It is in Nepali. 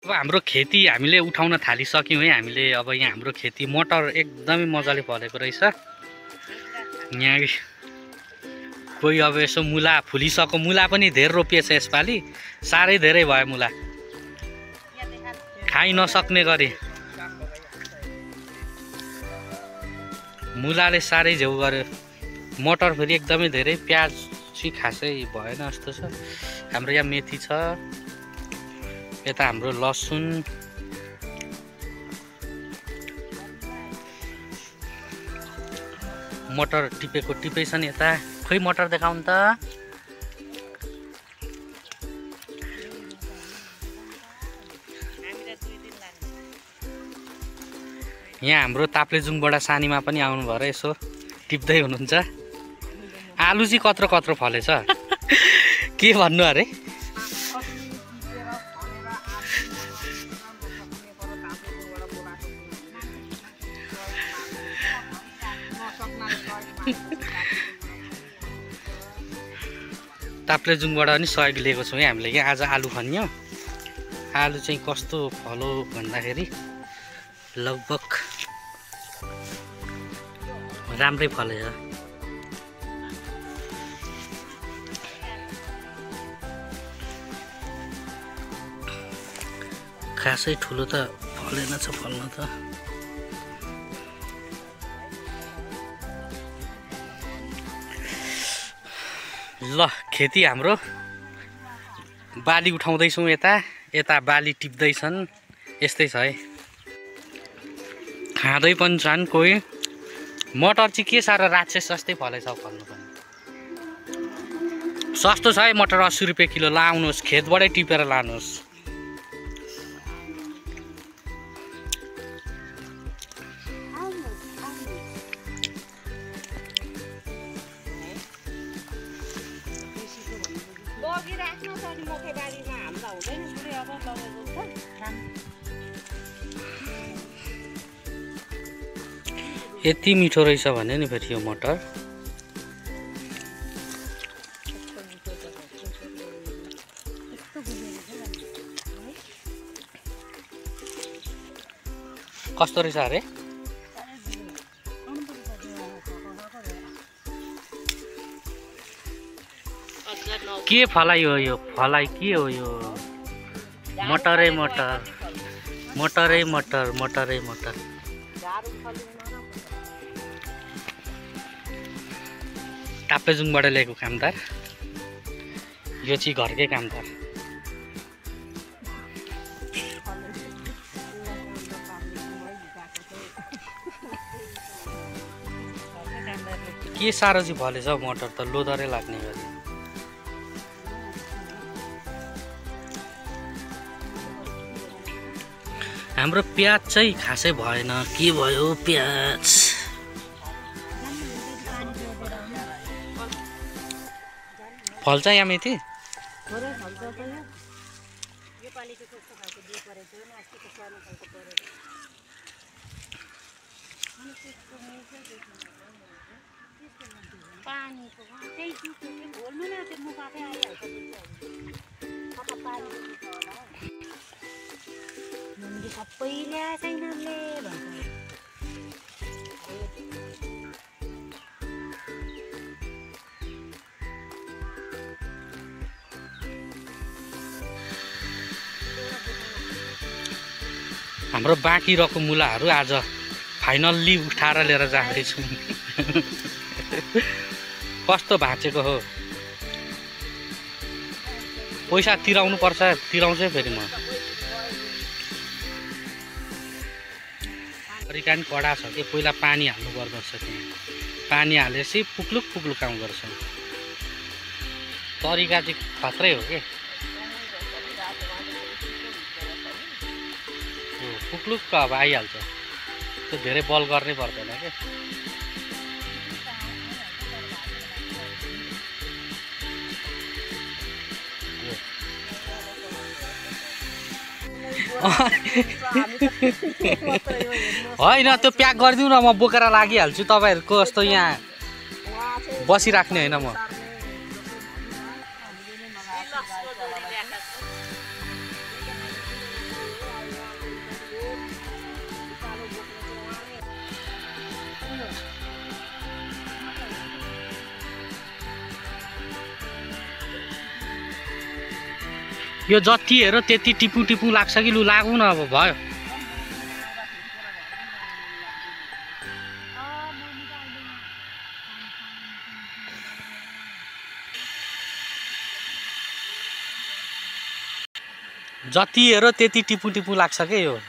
अब हाम्रो खेती हामीले उठाउन थालिसक्यौँ है। हामीले अब यहाँ हाम्रो खेती मटर एकदमै मजाले फलेको रहेछ। यहाँ कोही अब यसो मुला फुलिसक्यो, मुला पनि धेरै रोपिएछ यसपालि, साह्रै धेरै भयो मुला, खाइ नसक्ने गरी मुलाले साह्रै झेउ गर्यो। मटर फेरि एकदमै धेरै, प्याज चाहिँ खासै भएन जस्तो छ। हाम्रो यहाँ मेथी छ, यता हाम्रो लसुन, मटर टिपेको टिपै छ नि यता। खोइ मटर देखाउनु त। यहाँ हाम्रो ताप्लेजुङबाट सानीमा पनि आउनुभयो र यसो टिप्दै हुनुहुन्छ। आलु चाहिँ कत्रो कत्रो फलेछ के भन्नु अरे। ताप्लेजुङबाट पनि सहयोग लिएको छौँ है हामीले। यहाँ आज आलु खन्यो। आलु चाहिँ कस्तो फलो भन्दाखेरि लगभग राम्रै फलेछ। खासै ठुलो त फलेन छ फल्न त। ल खेती हाम्रो बाली उठाउँदैछौँ, यता बाली टिप्दैछन्। यस्तै छ है, खाँदै पनि छन् कोही। मटर चाहिँ के साह्रो राक्षस जस्तै फलेछ फल्नु पनि। सस्तो छ है मटर, 80 रुपियाँ किलो। लाउनुहोस्, खेतबाटै टिपेर लानुहोस्। यति मिठो रहेछ भने नि फेरि यो मटर। कस्तो रहेछ अरे? के फलाइ हो यो? फलाइ के हो यो? मटरै मटर, मटरै मटर, मटरै मटर। ताप्लेजुङबाट ल्याएको कामदार, यो चाहिँ घरकै कामदार। के साह्रो चाहिँ फलेछ मटर त, लोदरै लाग्ने गरी। हाम्रो प्याज चाहिँ खासै भएन। के भयो प्याज? फल्छ यहाँ मेथी? हाम्रो बाँकी रहेको मुलाहरू आज फाइनल्ली उठाएर लिएर जाँदैछु। कस्तो भाँचेको हो। पैसा तिराउनु पर्छ, तिराउँछु फेरि म। तरिका नि कडा छ कि पहिला पानी हाल्नु पर्दछ। त्यहाँ पानी हालेपछि पुक्लुक पुक्लुक काम गर्छ। तरिका चाहिँ खत्रै हो कि। पुक्लुक त अब आइहाल्छ, त्यो धेरै बल गर्नै पर्दैन के। होइन त्यो प्याक गरिदिउँ न, म बोकेर लागिहाल्छु। तपाईँहरूको जस्तो यहाँ बसिराख्ने होइन म। यो जति हेर त्यति टिपु टिपु लाग्छ कि लु लागु न अब भयो। जति हेर त्यति टिपु टिपु लाग्छ के यो।